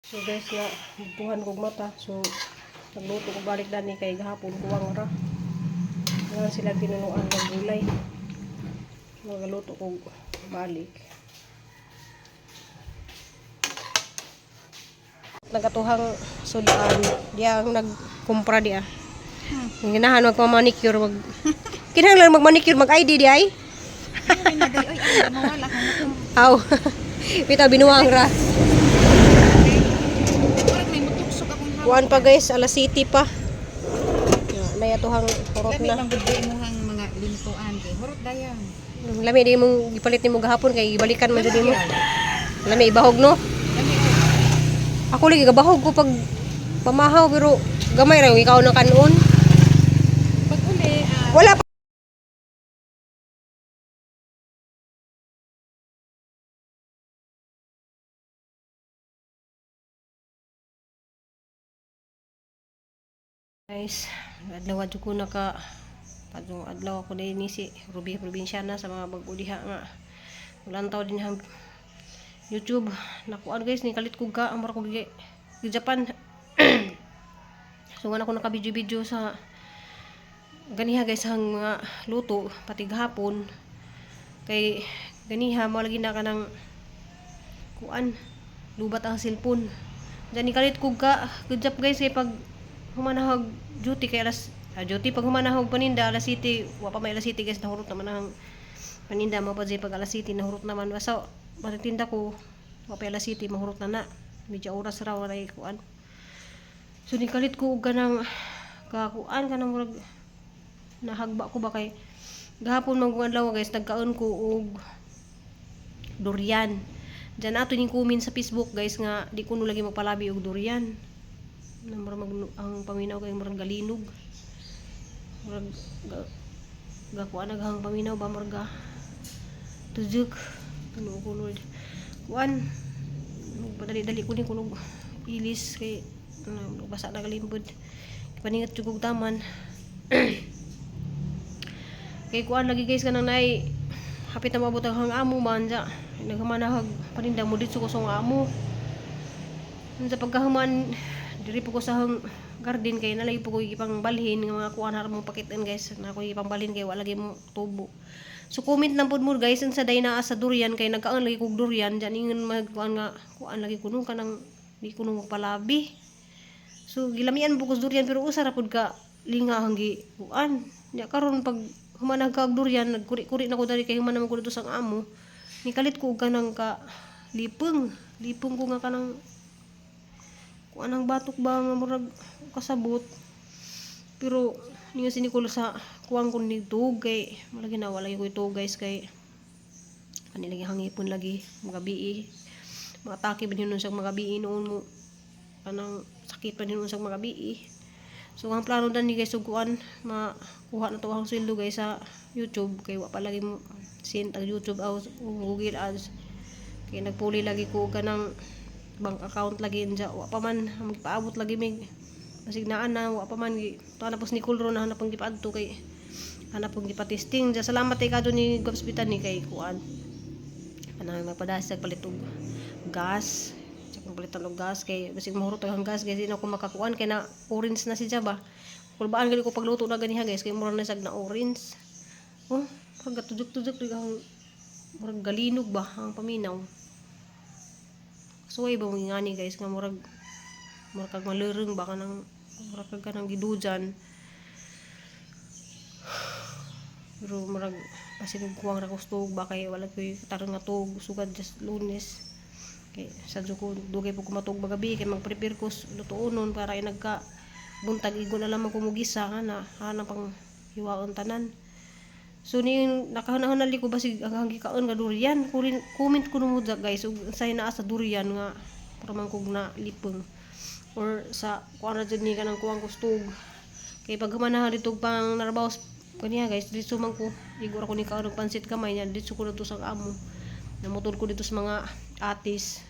So guys na butuhan kog mata. So nagluto ko balik dani kay gahapon kuwang ra. Wala sila tinunuan ng gulay. Nagluto ko balik. Nagatuhang sudan diya ang nagkumpra diya. Ang ginahan magpa-manicure wag kinahanglan mag-manicure mag-ID di ay. Ay, naday, oy, ay, mawala ka na. Aw. Bitaw binuang ra. Murag may mutuksok akong hawak. Kuan pa guys, alas city pa. Nayatuhang hurot Lami na. bang gud imong mga lintuan kay hurot dayan. Lami di mong gipalit nimo gahapon kay gibalikan man jud nimo. Lami ibahog no. Lami oy. Ako lagi gabahog ko pag pamahaw pero gamay ra yung ikaw na kanon. Pag uli, Wala pa. Guys, adlaw adto ko naka padung adlaw ako din ni si Ruby Probinsyana sa mga bag-o diha nga. Ulantaw din hang YouTube. Nakuan guys, ni kalit ko ga ang mura ko gi Japan. So nga na ako naka-video-video sa ganiha guys ang mga luto pati gahapon kay ganiha mo lagi na ka ng kuan lubat ang cellphone diyan ni kalit kog ka good job guys kay pag humanahog duty kay alas duty pag humanahog paninda alas city wa pa may alas city guys, nahurot naman ang paninda mo pa dyan pag alas city nahurot naman basta patitinda ko wa pa alas city mahurot na na medyo oras raw wala kuan. So ni kalit ko og kanang kakuan kanang murag nahagba ko ba kay gahapon man kung adlaw guys nagkaon ko og durian. Diyan ato ning comment sa Facebook guys nga di ko no lagi magpalabi og durian. Na murag mag, ang paminaw kay murag galinog. Murag ga, gakuan naghang paminaw ba murag ga tujuk. Ano ko Lord. Kuan padali-dali ko ni kunog ilis kay ano, basa na galimbod. Paningat jud kog taman. Kay kuan lagi guys kanang naay hapit na maabot ang amo man ja. Naghamanahag paninda mo didto ko sa akong amo. Unsa pagkahuman diri po ko sa hang garden kay nalagi po ko ipang balhin nga mga kuan haram mo pakitan guys na ako ipang balhin kay wala lagi mo tubo. So comment lang pud mo guys unsa day naa sa durian kay nagkaon lagi kog durian diyan ingon mag kuan nga kuan lagi kuno kanang di kuno magpalabi. So gilamian po ko sa durian pero usa ra pud ka linga ang gi kuan. Nya karon pag humanag ka og durian nagkuri-kuri na ko dali kay human naman ko dito sa amo. Nikalit ko og kanang ka lipeng, lipeng ko nga kanang kuan ang batok ba nga murag kasabot. Pero ningon si Nicole sa kuwang ko ni tug kay malagi na wala ko ito guys kay ani lagi hangipon lagi magabi. Mga atake ba nun sa magabi noon mo kanang sakit pa din sa magabi. So ang plano dan ni guys ug kuan makuha na to ang sweldo guys sa YouTube kay wa pa lagi mo sent ang YouTube aw Google Ads kay nagpuli lagi ko og kanang bank account lagi nja wa pa man magpaabot lagi mig basig naa na wa pa man gi tuwa na pos ni Nicole ro na hanap ang gipaadto kay hanap ang gipatesting ja. Salamat kay kadto ni Gobs Bitan ni kay kuan kanang magpadasag palit og gas. Sa kong palitan og gas kay basig mahurot ang gas guys, di na ako makakuan kay na orange na si ba. Kulbaan gali ko pagluto na ganiha guys kay mura na sad na orange. Oh, murag gatudok-tudok di ang murag galinog ba ang paminaw. Suway ba mong ingani guys nga murag murag kag malureng ba kanang murag kag kanang gidujan. Pero murag basin og kuwang ra kog ba kay wala koy tarong nga tuog sugad just Lunes. Kay sa ko dugay po ko matug magabi kay mag-prepare ko lutuonon para ay nagka buntag igo na lamang ko mugisa na hanang pang hiwaon tanan. So ni nakahanahonali ko basig ang gikaon nga durian. Kurin, comment ko mo guys ug unsay naa sa durian nga para man kog na lipeng or sa kuan ra jud ni kanang kuwang kustog. Kay pag humanahan dito pang narbaw kaniya guys dito man ko igo ra ko ni kaon og pansit gamay niya dito ko dito sa amo. Namutol ko dito sa mga atis.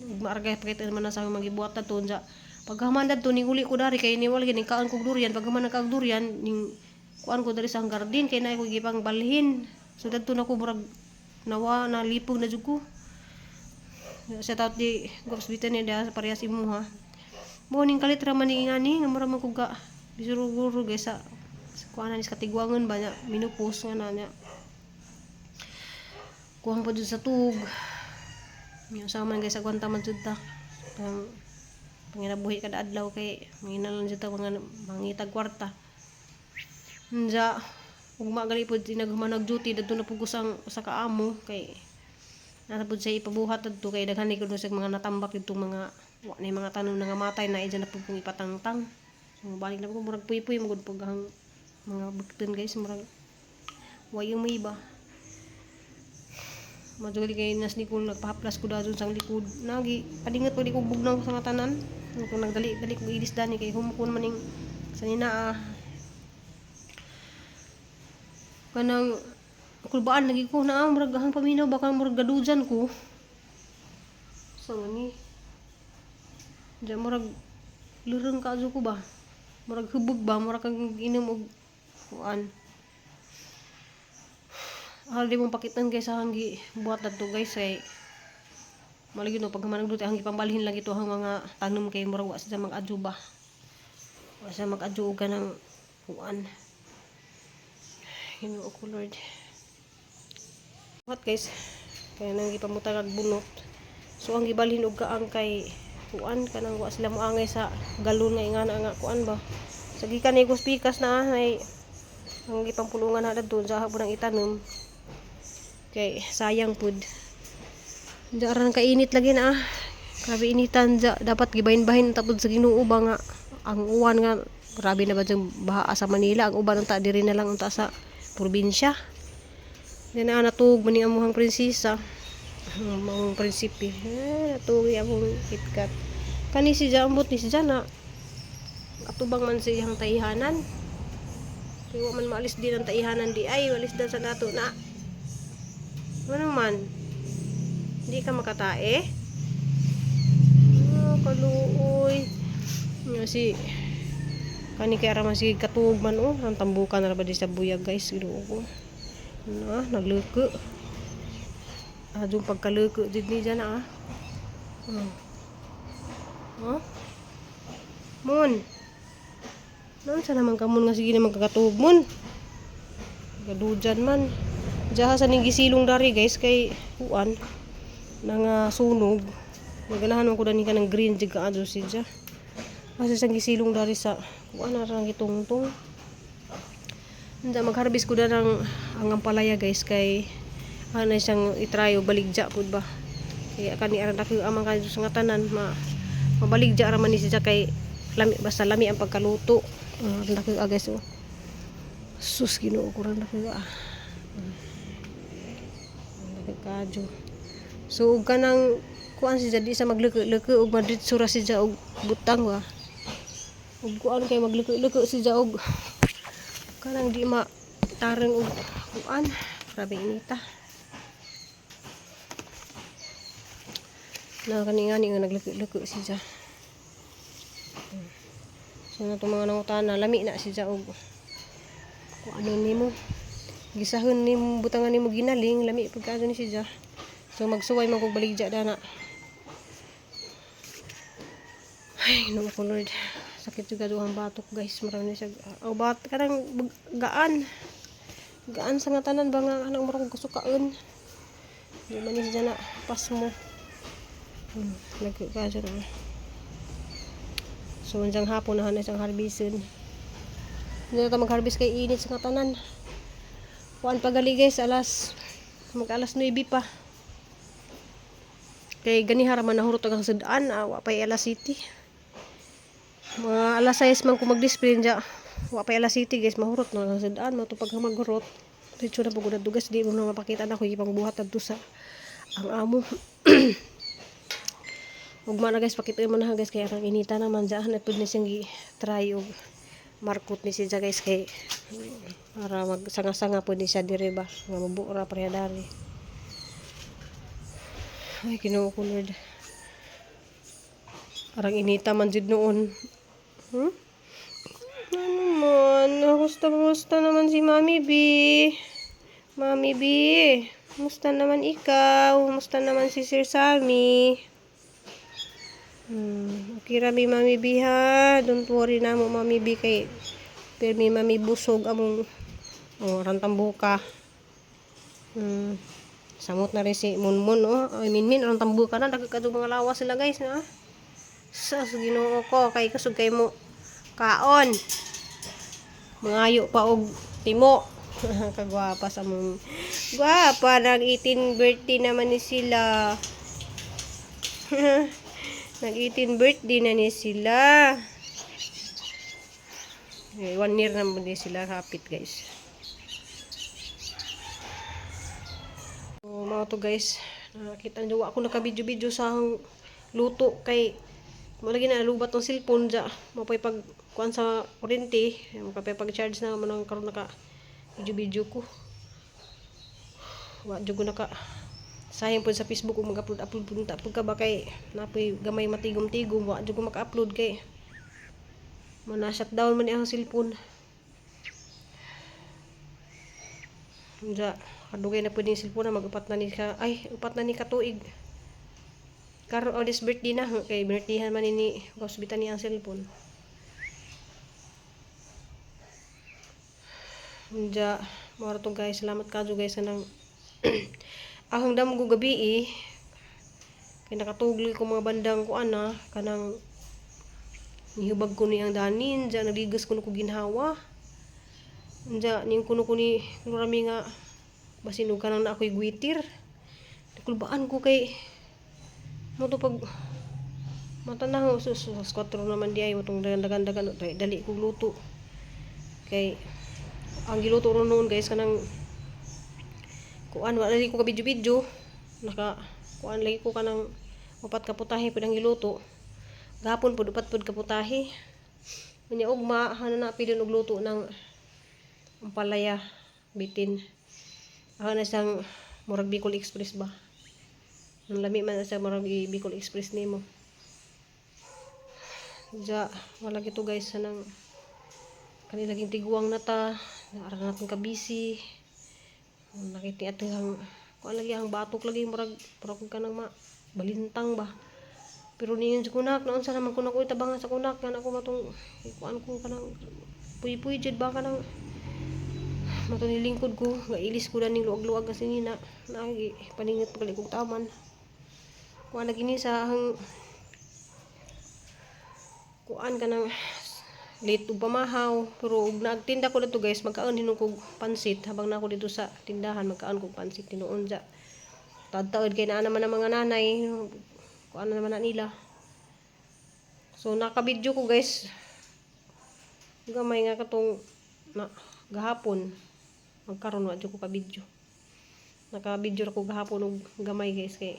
Ug maargay pakita naman na sa among mga gibuhat to unsa. Paghaman dadto ning uli ko dari kay ni wala gini kaon kog durian paghaman kaog durian ning kuan ko dari sa garden kay naay ko gipang balhin. So dadto na ko murag nawa na lipog na jud ko. Shout out di Guaps Bitan ni da parehas imuha. Mo ning kalit ra man ni ngani nga mura man kog ka bisuruguro guys sa kuanan is katigwangon ba niya minupos nga na niya. Kuhang pa jud sa tug. Yung sa man guys, agwanta man jud ta. Ang panginabuhi kada adlaw kay mangina lang jud ta mga mangitag kwarta. Unja ugma gali pod tinaghuman nag duty dadto na pud ko sa ka amo kay nasa pud siya ipabuhat adto kay daghan ni kuno sa mga natambak didtong mga wa na mga tanom nga matay na dyan na pud kong ipatangtang. So balik na pud ko, murag puy-puy magud pug ang mga bukton guys, murag way umay ba. Maduli kay nas ni kung nagpahaplas ko dadon sang likod. Nagi padingat pag di ko bugnaw sa nga tanan. Kung nagdali dali ko ilis dani kay humukon maning sa nina ah. Kanang kulbaan lagi ko na murag ahang paminaw baka murag gadujan ko. Sa man ni. Diyan murag lureng ka ko ba. Murag hubog ba, murag kang inom og kuan. Hal di mong pakitan guys sa hanggi buhat adto guys kay malagi no pag managduti ang gipambalhin lang ito ang mga tanom kay murag wa siya mag-adyo ba. Wa siya mag-adyo og kanang kuan. Ginoo ko Lord. What guys? Kaya nang gipamutang ag bunot. So ang gibalhin og kaang kay kuan kanang wa sila moangay sa galon nga ingana nga kuan ba. Sa gikan ni pikas na ay ang gipampulungan na dadto sa hapon ang itanom. Kay sayang pud. Diyan kainit lagi na ah. Grabe initan dya. Dapat gibahin-bahin tapod sa Ginoo ba nga ang uwan nga grabe na ba dyang baha sa Manila ang uban unta diri na lang unta sa probinsya. Yan na natuog man ni amuhang prinsesa. Ang among prinsipe. Eh, natuog among KitKat. Kani si Jambot ni si Jana. Atubang man sa iyang taihanan. Kaya wa man maalis din ang taihanan di ay walis dan sa nato na. Ano man? Hindi ka makatae? Oh, kaluoy. Nga si kani kay ara man sige katuog man oh, ang tambukan na ra ba di sa buyag guys, Ginoo ko. Na, nagluko. Ah, yung pagkaluko jud ni dyan ah. Huh? Mon. Noon sa naman kamon nga sige naman kakatuog mon. Gadujan man. Diyaha sa ning gisilong dari guys kay kuan nang sunog. Naganahan man ko dani ka ng green jig ka adto siya. Kasi sang gisilong dari sa kuan na rang gitungtong. Hindi mag-harvest ko na ng ang ampalaya guys kay ano siyang itry og baligja pud ba. Kaya kani aran dako amang kadto sa nga tanan ma mabaligja ra man ni siya kay lami basta lami ang pagkaluto. Dako guys oh. Sus, Ginoo ko ran dako ah. Dako kadyo. So ug kanang kuan siya di sa magleke-leke og madritso ra siya og butang ba. Ug kuan kay magleke-leke siya og kanang di ma tareng og kuan. Grabe inita. Na kani nga ni nga nagleke-leke siya. So na itong mga nangutana, lami na siya og kung ano nimo. Gisahon nimo butangan nimo ginaling, lami pagkaano ni siya. So magsuway man kog baligya dana. Ay, Ginoo ko Lord. Sakit juga duhang batok guys. Marami siya. Oh, bat kanang gaan. Gaan sa nga tanan ba nga anang murag kasukaon. Di man ni siya na pas mo. Nagkasya na. So, unjang hapon na siyang harbison. Hindi na ta mag-harvest kay init sa nga tanan. Kuan pa gali guys, alas mag alas 9 pa. Kay ganiha ra man nahurot ang sudan, ah, wa pay alas city. Mga alas 6 man ko mag-display dya. Wa pay alas city guys, mahurot na ang sudan, mo pag maghurot. Diretso na pugod dugas, di mo na mapakita na ko ipang buhat adto sa ang amo. Ugma na guys, pakita mo na guys kay ang inita naman dyan at pud ni siyang gi-try og markot ni siya guys kay para magsanga-sanga pud ni siya dire ba nga mabuo ra pareha dari. Ay, Ginoo ko Lord. Parang inita man jud noon. Ano man? Kumusta, kumusta naman si Mami B? Mami B. Kumusta naman ikaw? Kumusta naman si Sir Sammy? Okay ra mi, Mami B, ha. Don't worry na mo, Mami B, kay permi mami busog among, oh, rantambuka. Samot na rin si Munmun, oh. Ay, Minmin, anong tambuka na. Dagkadto mga lawas sila, guys, na. Sa Ginoo ko kay kusog kay mo kaon. Mangayo pa og timo. Kagwapa sa mong gwapa, nag 18 birthday naman ni sila. Nag 18 birthday na ni sila. Eh, 1 year naman din sila kapit, guys. So, mga to, guys, nakita niyo ako naka-video-video sa ang luto kay mo lagi na lubat tong cellphone ja. Mapay pag kuan sa kuryente, mapay pag charge na mo nang karon naka video-video ko. Wa jud ko naka sayang po sa Facebook kung mag-upload upload punta pud ka ba kay napoy gamay matigom-tigom, wa jud ko maka-upload kay mo na shutdown man ang cellphone. Unsa, kadugay na pud ning cellphone na, mag-upat na ni ka, ay, upat na ni ka tuig. Karon, oh, this birthday na kay birthdayhan man ni hospital ni ang cellphone. Unja, mao to, guys. Salamat kadyo, guys, sa nang akong damo ko gabi eh. Kay nakatugli ko mga bandang ko ana kanang nihubag ko ni ang danin diya, nagligas ko ko ginhawa. Unja, ning kuno ko ni kuno rami nga basin og kanang na ako'y gwitir. Nakulbaan ko kay mo to pag matanaw, sus, sus 4 naman di ay motong dagan dagan dali, dali kog luto. Kay ang giluto ron noon, guys, kanang kuan, wala lagi ko ka video video, naka kuan lagi ko kanang upat ka putahe pud ang giluto gahapon pud, upat pud ka putahe. Unya ugma hana na pidon og luto ng ampalaya bitin. Ako na siyang murag Bicol Express ba. Ang lami man na siya, murag Bicol Express nimo. Ja, wala gito, guys, sa nang kanilaging tiguang na ta, naara natin ka busy. Nakita ato ang kuan lagi, ang batok lagi, murag murag ka nang ma balintang ba. Pero niyon sa kunak, naunsa naman kunak uy tabangan sa kunak nga ako matong kuan ko kanang puy-puy jud ba, kanang mato ni lingkod ko nga ilis ko ning luag-luag kasi ni na nagi paningit pagali kog taman. Kuan lagi ni sa ang kuan kanang late ug pamahaw, pero ug nagtinda ko dito, guys, magkaon hinuon kog pansit habang nako dito sa tindahan, magkaon kog pansit tinuon ja. Taod-taod kay naa naman ang mga nanay, kuan na naman na nila. So naka-video ko, guys, gamay nga katong na gahapon. Magkaron wa jud ko ka video. Naka-video ra ko gahapon og gamay, guys, kay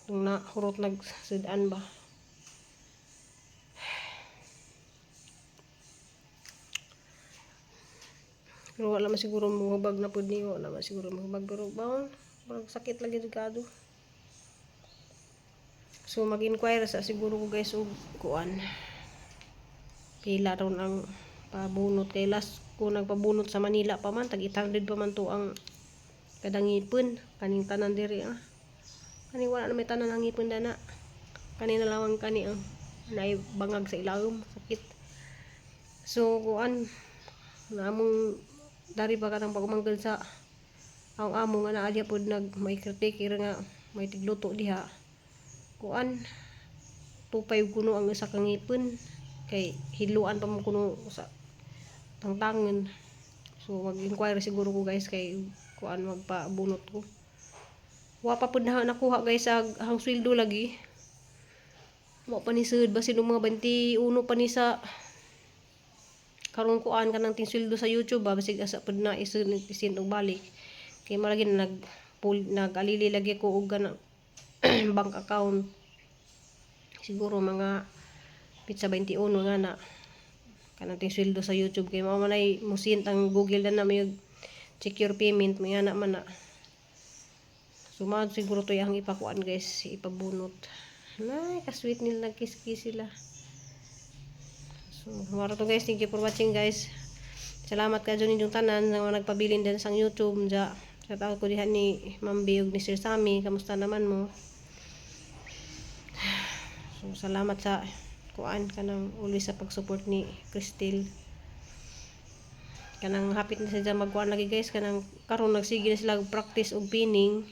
tung na hurot nagsudan ba. Pero wala man siguro mohubag na pud ni, wala man siguro mohubag, pero bawon murag sakit lagi jud kado. So mag-inquire sa siguro ko, guys, og kuan pila ron ang pabunot, kay last ko nagpabunot sa Manila pa man, tag 800 pa man to ang kada ngipon. Kaning tanan diri, ah, kani wala na may tanan ang ngipon dana, kani na lang ang kani ang naay bangag sa ilawom, sakit. So kuan na among dari pa kanang pagumangkon sa ang amo nga naa diha pod nag may caretaker nga may tigluto diha, kuan, 2.5 kuno ang isa ka ngipon kay hiluan pa mo kuno sa tangtangan. So mag-inquire siguro ko, guys, kay kuan magpabunot ko. Wa pa pud na nakuha, guys, sa hang sweldo lagi. Wa pa ni sud, basin og mga 21 pa ni sa karong kuan kanang ting sweldo sa YouTube ba, basig asa pud na isud isin og balik kay malagi na nag pool, nag-alili lagi ko og kanang bank account. Siguro mga pitsa 21 nga na kanang ting sweldo sa YouTube kay mao man ay musint ang Google na may check your payment, may ana man na. So mao siguro to yang ipakuan, guys, ipabunot. Nay, ka-sweet nila, nagkiss-kiss sila. So mao to, guys. Thank you for watching, guys. Salamat kadyo ninyong tanan nga mga nagpabilin din sa YouTube ja. Shout out ko diha ni Ma'am Biyog, ni Sir Sammy, kamusta naman mo? So salamat sa kuan, kanang always sa pag-support ni Cristel. Kanang hapit na sila magkuan lagi, guys, kanang karon nagsige na sila og practice og pining,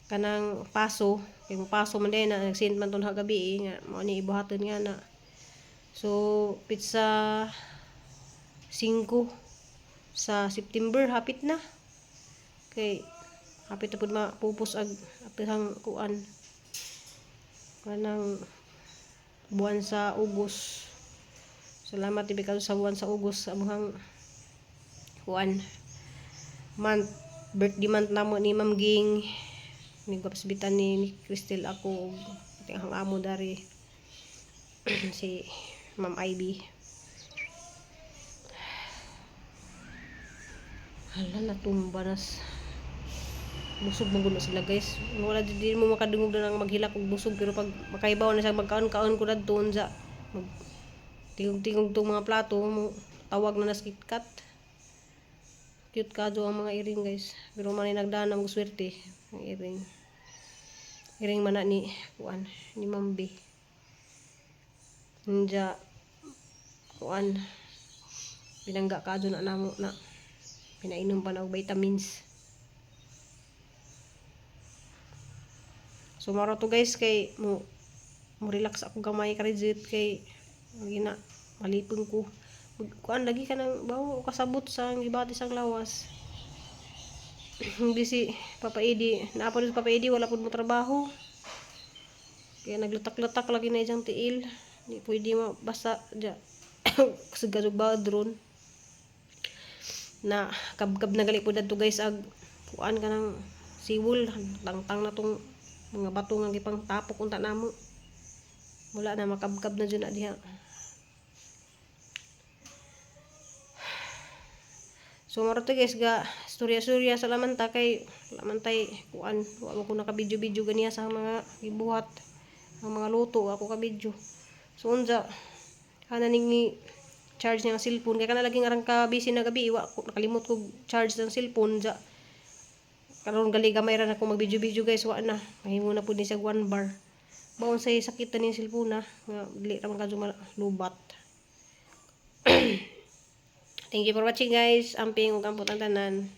kanang paso, kay mo paso man din na nag-send man ton gabi eh, nga mao ni ibuhaton nga na. So petsa 5 sa September, hapit na, kay hapit na pud mapupos ag atihang kuan, kanang buwan sa August. Salamat ibig sa buwan sa August, sa among kuan month, birthday month namo ni Ma'am Ging, ni Gapsbitan ni Cristel, ako ug ating ang amo dari, si Ma'am Ivy. Hala, natumba nas. Busog man gud na sila, guys. Wala di mo makadungog na nang maghilak og busog, pero pag makaibaw na siya, magkaon-kaon ko dadto, unsa mag tingog-tingog tong mga plato mo, tawag na nas KitKat. Cute kadto ang mga iring, guys, pero man nagdaan ang swerte ang iring. Iring man na ni kuan, ni Mambi. Unja kuan, pinangga kadto na namo na, pinainom pa na og vitamins. So maro to, guys, kay mo mo relax ako gamay karizit, kay gina malipong ko. Kuan lagi ka nang bawo kasabot sa gibati sang lawas. Hindi si Papa Edi, naa pa si Papa Edi, wala pud mo trabaho. Kaya naglatak-latak lagi na iyang tiil. Di pwede mo basta ja kusog ba drone na kabkab na gali po dadto, guys, ag kuan ka ng siwol, tangtang na tong mga bato nga gipang tapok unta namo, wala na, makabkab na jud na diha. So maro to, guys, ga storya-storya sa lamanta, kay lamantay kuan, wa mo ko naka video-video ganiya sa mga gibuhat, ang mga luto ako ka video. So unsa kana ning ni charge niya ang cellphone, kay kana lagi nga ka busy na gabi, wa ko nakalimot ko charge ng cellphone ja. Karon gali gamay ra na ko mag video video, guys, wa na mahimo na pud ni siya 1 bar. Baon say sakit ni cellphone na nga dili ra man kadto lubat. Thank you for watching, guys. Amping ug ampot ang tanan.